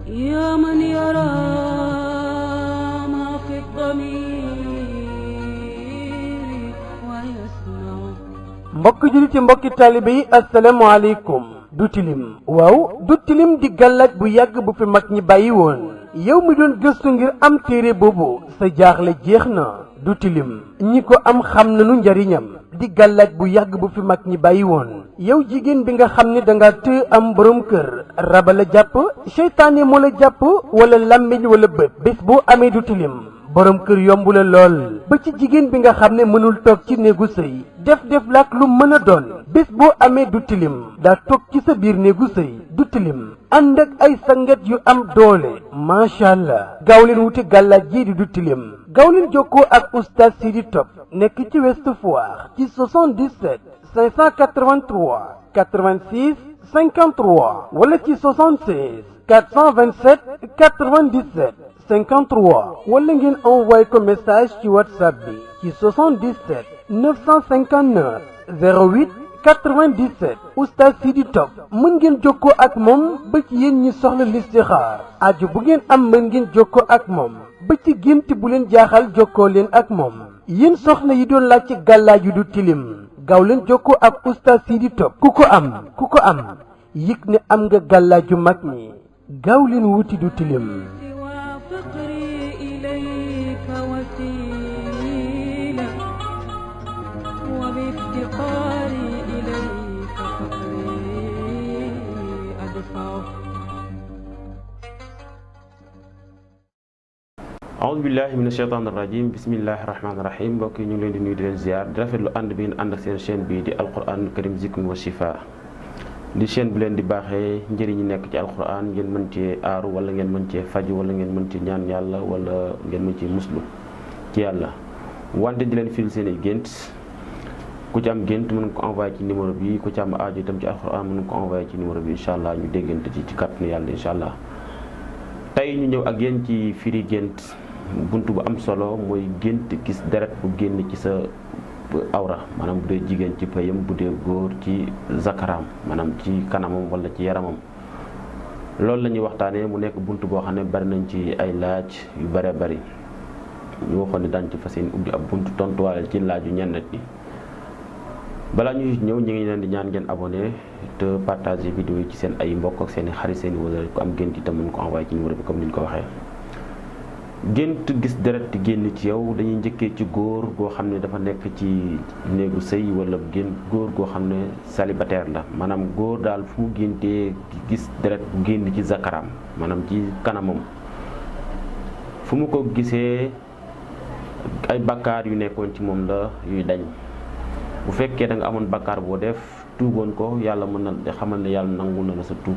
يا من يرى ما في الضمير ويسمع. mbokk jullit yi mbokki taalibe yi asalaamaaleykum. du tilim waaw du tilim di gàllaaj bu yàgg bu fi mag ñi bàyyi woon yow mi doon gëstu ngir am téere boobu sa jaaxle jeex na. du tilim ñi ko am xam nañu njariñam di gàllaaj bu yàgg bu fi mag ñi bàyyi woon yow jigéen bi nga xam ne danga të am borom kër raba la jàpp seytaane moo la jàpp wala làmmiñ wala bët bés boo amee du tilim borom kër yomb la lool ba ci jigéen bi nga xam ne mënul toog ci néegu sëy def laak lu mën a doon bés boo amee du tilim daa toog ci sa biir néegu sëy du tilim ànd ak ay sangat yu am doole macha allah gaaw leen wuti gàllaaj jii di du tilim gaaw leen jokkoo ak oustaz Sidi Top nekk ci Ouest Foire ci 77 583 86 53 wala ci 76 427 97 53 wala ngeen envoyé ko message ci whatsapp bi ci 77 959 08 97 oustaz Sidi Top mën ngeen jokkoo ak moom ba ci yéen ñi soxla listixaar aju bu ngeen am mën ngeen jokkoo ak moom ba ci gént bu leen jaaxal jokkoo leen ak moom yéen soxna yi doon laaj ci gàllaaj yu du tilim gaaw leen jokkoo ak oustaz Sidi Top ku ko am yëg ne am nga gàllaaj yu mag ñi gaaw leen wuti du tilim. aoudubillahi min asheytaan irrajim bismillahi rahmaani rahim mbokk yi ñu ngi leen di nuyu di leen ziar di rafetlu ànd bi ngeen ànd ak seen chaîne bii di alquran karim zikrun wa shifa di chaîne bu leen di baaxee njëriñ ñi nekk ci alquran ngeen mën cee aaru wala ngeen mën cee faju wala ngeen mën ci ñaan yàlla wala ngeen mën ci muslu ci yàlla wante di leen fil seen i gént ku ci am gént mën nga ko envoyé ci numéro bi ku ci am aajo itam ci alquran mën nga ko envoyé ci numéro bi incha allah ñu déggante ci kàttanu yàlla incha allah tey ñu ñëw ak yéen ci firi gént bunt bu am solo mooy gént gis deret bu génn ci sa awra maanaam bu dee jigéen ci payam bu dee góor ci zakaram maanaam ci kanamam wala ci yaramam loolu la ñuy waxtaanee mu nekk bunt boo xam ne bari nañ ci ay laaj yu bëree bëri ñu waxoon ne daan ci fas yéene ubbi ab bunt tontuwaale ci laaju ñenn ñi balaa ñuy ñëw ñu ngi leen di ñaan ngeen abonné te partager vidéo yi ci seen ay mbokk ak seen i xarit seen i wala ku am gént itam mën ko envoyé ci numéro bi comme ni ñu ko waxee. gént gis deret di génn ci yow dañuy njëkkee ci góor goo xam ne dafa nekk ci néegu sëy wala góor goo xam ne célibataire la maanaam góor daal fu mu géntee gis deret bu génn ci zakaram maanaam ci kanamam fu mu ko gisee ay bakkaar yu nekkoon ci moom la yuy dañ bu fekkee da nga amoon bakkaar boo def tuuboon ko yàlla mën na xamal ne yàlla nangu na la sa tuub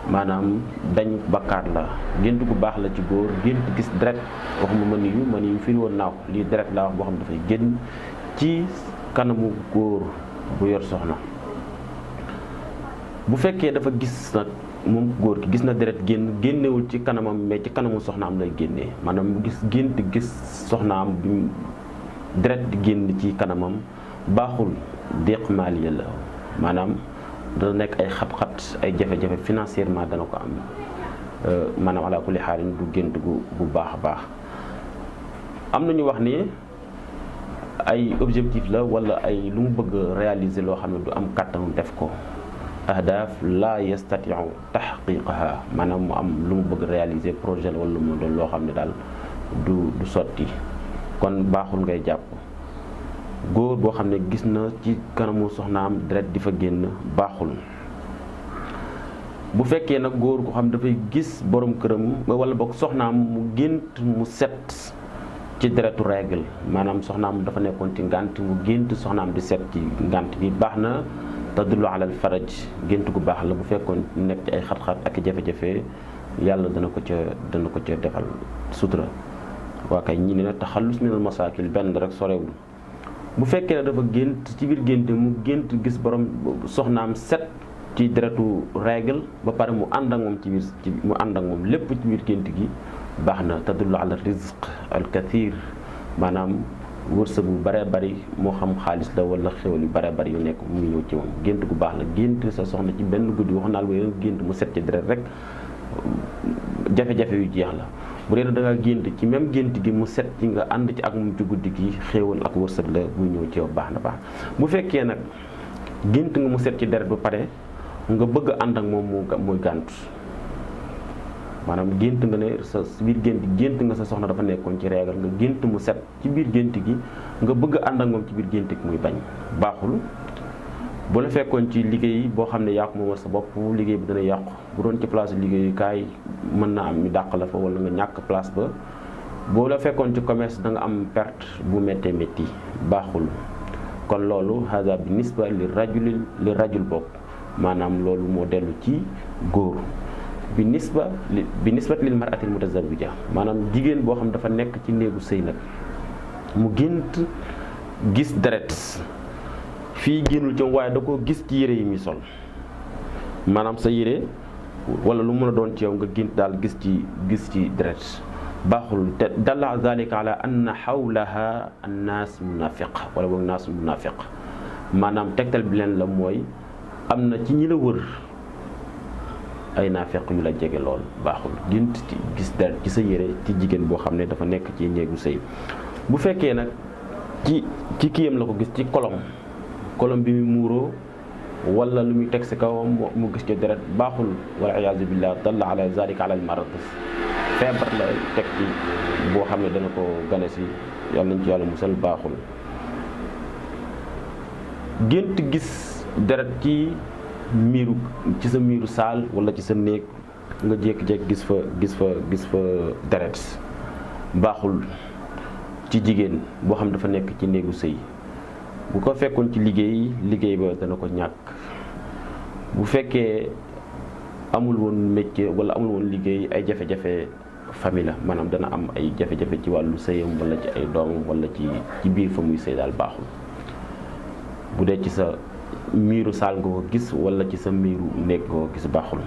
maanaam dañ bakkaar la gént gu baax la ci góor gént gis deret waxuma man yu firi woon naa ko lii deret laa wax boo xam ne dafay génn ci kanamu góor bu yor soxna bu fekkee dafa gis nag moom góor ki gis na deret génnewul ci kanamam mais ci kanamu soxnaam lay génnee maanaam mu gis soxnaam bi deret di génn ci kanamam baaxul déq maaliya la maanaam dana nekk ay xat-xat ay jafe-jafe financièrement dana ko am maanaam ala kulli xaalin du gént bu baax a baax am na ñu wax ni ay objectif la wala ay lu mu bëgg réaliser loo xam ne du am kàttanu def ko ahdaaf la yastatiu taxqiqaha maanaam mu am lu mu bëgg réaliser projet la wala lu mu doon loo xam ne daal du sotti kon baaxul ngay jàpp góor boo xam ne gis na ci kanamu soxnaam deret di fa génn baaxul bu fekkee nag góor goo xam ne dafay gis borom këram wala boog soxnaam mu gént mu set ci deretu règle maanaam soxnaam dafa nekkoon ci ngànt mu gént soxnaam di set ci ngànt bi baax na tadullu alal faraj gént gu baax la bu fekkoon nekk ci ay xat-xat ak jafe-jafe yàlla dana ko ca defal sutura waa kay ñi ne taxallus minal masaakil benn rek sorewul bu fekkee ne dafa gént ci biir gént mu gént gis borom soxnaam set ci deretu règle ba pare mu ànd ak moom mu ànd ak moom lépp ci biir gént gi baax na tadullu ala rizq al kathir maanaam wërsëg bu bare bari moo xam xaalis la wala xéwal yu bare bari yu nekk mu ngi ñëw ci moom gént gu baax la gént sa soxna ci benn guddi wax naa la gént mu set ci deret rek jafe-jafe yu jeex la. bu dee da nga gént ci même gént gi mu set ci nga ànd ci ak moom ci guddi gi xéewal ak wërsëg la bu ñëw ci yow baax na baax. bu fekkee nag gént nga mu set ci deret ba pare nga bëgg a ànd ak moom muy gàntu, maanaam gént nga ne sa biir gént nga sa soxna dafa nekkoon ci reegal nga gént mu set ci biir gént gi nga bëgg a ànd ak moom ci biir gént gi muy bañ, baaxul. bu la fekkoon ci liggéey boo xam ne yaa ko moomal sa bopp, liggéey bi dana yàqu. bu doon ci place liggéeyukaay mën naa am ñu dàq la fa wala nga ñàkk place ba. boo la fekkoon ci commerce da nga am perte bu méttee métti, baaxul. kon loolu hada bi nisba li rajul bokk, maanaam loolu moo dellu ci góor. bi nisbat lil mar'atil mutazawwija, maanaam jigéen boo xam dafa nekk ci néegu sëy nag mu gént gis deret, fii génnul ci waaye da ko gis ci yére yi muy sol, maanaam sa yére wala lu mën a doon ci yow nga gént daal gis ci deret, baaxul. te dalla zalika ala anna xawlaha annaas munafiq wala boog naas munafiq, maanaam tegtal bi leen la mooy am na ci ñi la wër ay naafeq yu la jege lool, baaxul. gént ci gis deret ci sa yére ci jigéen boo xam ne dafa nekk ci néegu sëy. bu fekkee nag ci kiyam la ko gis ci kolom bi mu muuroo wala lu muy teg si kawam mu gis ci deret, baaxul. wal iyaazu billah dalla ala zalika ala al marad, feebar la teg ci boo xam ne dana ko gane si, yàlla nañ ci yàlla musal, baaxul. gént gis deret ci sa miiru saal wala ci sa néeg nga jékki-jékki gis fa deret, baaxul ci jigéen boo xam dafa nekk ci néegu sëy. bu ko fekkoon ci liggéey ba dana ko ñàkk. bu fekkee amul woon métier wala amul woon liggéey, ay jafe-jafe famille la, maanaam dana am ay jafe-jafe ci wàllu sëyam wala ci ay doomam wala ci biir fa muy sëy daal, baaxul. bu dee ci sa miiru saal nga ko gis wala ci sa miiru néeg nga ko gis, baaxul.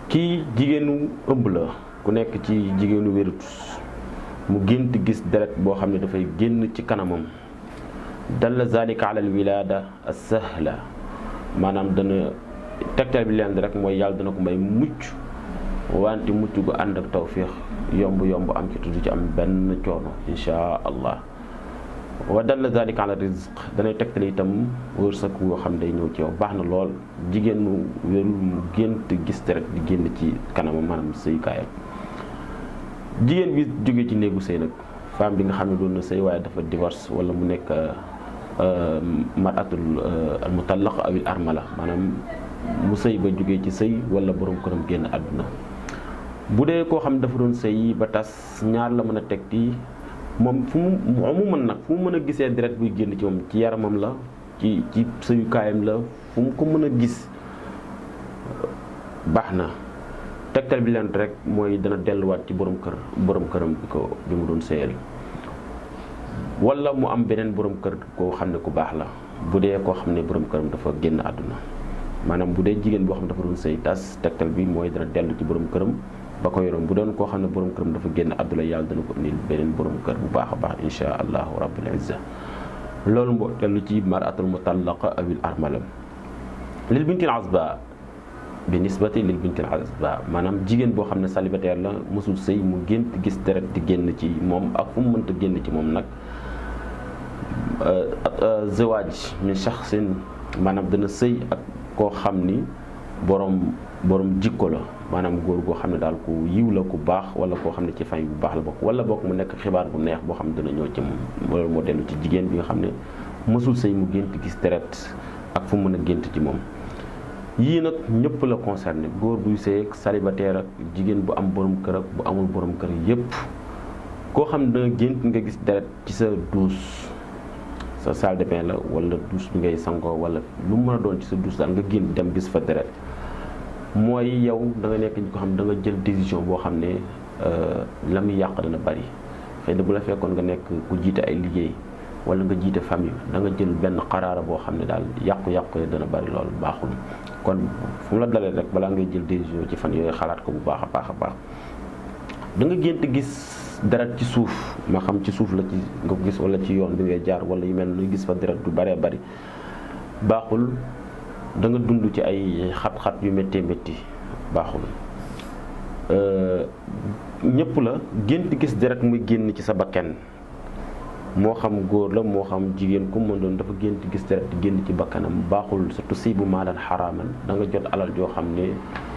kii jigéenu ëmb la, ku nekk ci jigéenu wérut mu gént gis deret boo xam ne dafay génn ci kanamam, dalla zalika ala al wilada as-sahla, maanaam dana tegtal bi leen rek mooy yàlla dana ko may mucc, wante mucc gu ànd ak tawfiix, yomb am ci tudd ci am benn coono insha allah. wa dalla zalika ala rizq, danay tegtal itam wërsëg woo xam day ñëw ci yow, baax na lool. jigéen mu wérul mu gént gis deret di génn ci kanamam, maanaam sëyukaayam. jigéen bi jógee ci néegu sëy nag, femme bi nga xam ne doon na sëy waaye dafa divorce wala mu nekk maratul al mutallaq awil armala, maanaam mu sëy ba jógee ci sëy wala borom këram génn àdduna. bu dee koo xam ne dafa doon sëy ba tas, ñaar la mën a teg ti moom fu mu mën a gisee deret buy génn ci moom, ci yaramam la, ci sëyukaayam la, fu mu ko mën a gis baax na. tegtal bi leen rek mooy dana delluwaat ci borom këram bi mu doon sëyal, wala mu am beneen borom kër koo xam ne ku baax la. bu dee koo xam ne borom këram dafa génn àdduna, maanaam bu dee jigéen boo xam ne dafa doon sëy tas, tegtal bi mooy dana dellu ci borom këram ba ko yoroon. bu doon koo xam ne borom këram dafa génn àdduna, yàlla dana ko indil beneen borom kër bu baax a baax insha allahu rabbul izza. loolu moo dellu ci maratul mutallaqa awil armalam. lil bintil azba, bi nisbati lil bintil azba, maanaam jigéen boo xam ne célibataire la, mosul sëy, mu gént gis deret di génn ci moom ak fu mu mënta génn ci moom nag. zawaaj min shaxsin, maanaam dana sëy ak koo xam ni borom jikko la, maanaam góor goo xam ne daal ku yiw la, ku baax, wala koo xam ne ci fay bu baax la bokk, wala bokk mu nekk xibaar bu neex boo xam ne dana ñëw ci moom. loolu moo dellu ci jigéen bi nga xam ne mosul sëy mu gént gis deret ak fu mu mën a gént ci moom. yii nag ñëpp la concerné, góor buy sëy ak célibataire ak jigéen bu am borom kër ak bu amul borom kër yépp. koo xam ne danga gént nga gis deret ci sa douche, sa salle de bain la wala douche bi ngay sangoo wala lu mu mën a doon ci sa douche daal nga génn dem gis fa deret, mooy yow da nga nekk ñi ko xam da nga jël décision boo xam ne la muy yàq dana bari. xëy na bu la fekkoon nga nekk ku jiite ay liggéey wala nga jiite famille, da nga jël benn xaraara boo xam ne daal yàqu-yàqu dana bari, loolu baaxul. kon fu mu la dalee rek balaa ngay jël décision ci fan yooyu xalaat ko bu baax a baax. da nga gént gis deret ci suuf, ma xam ci suuf la ci nga ko gis wala ci yoon bi ngay jaar wala yu mel ni gis fa deret du bëree bëri, baaxul. da nga dund ci ay xat-xat yu métti baaxul. ñëpp la gént gis deret muy génn ci sa bakken moo xam góor la moo xam jigéen ku mën doon dafa gént gis deret di génn ci bakkanam baaxul sa tusiibu maalan xaraaman da nga jot alal joo xam ne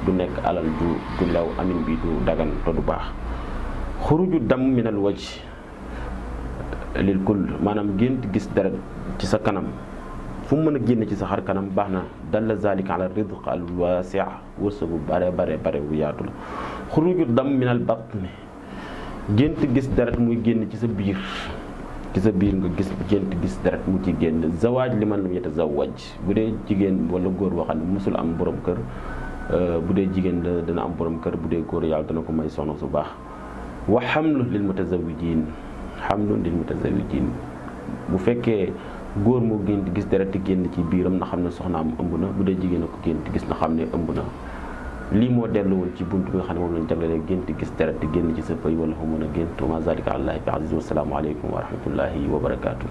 du nekk alal du lew amin bi du dagan te du baax. xuruju dam minal waj lil kull maanaam gént gis deret ci sa kanam fu mu mën a génn ci sa xar kanam baax na dalla zalika ala rizq al wasi' wërsëgu bare bu yaatu la. xuruju dam minal batni gént gis deret muy génn ci sa biir nga gént gis deret mu ci génn. zawaaj li man lam yatazawwaj bu dee jigéen wala góor boo xam ne mosul am borom kër bu dee jigéen la dana am borom kër bu dee góor yàlla dana ko may soxna su baax. wa xamlu lil mutazawwijin bu fekkee góor moo gént gis deret génn ci biiram na xam ne soxnaam ëmb na bu dee jigéen a ko gént gis na xam ne ëmb na. lii moo dellu woon ci buntu bi nga xam ne moom lañ jaglelee gént gis deret génn ci sa pëy wala fa mën a gént wa ma zalika alallahi bi aziz wa salaamu aleykum wa rahmatullahi wa barakaatu.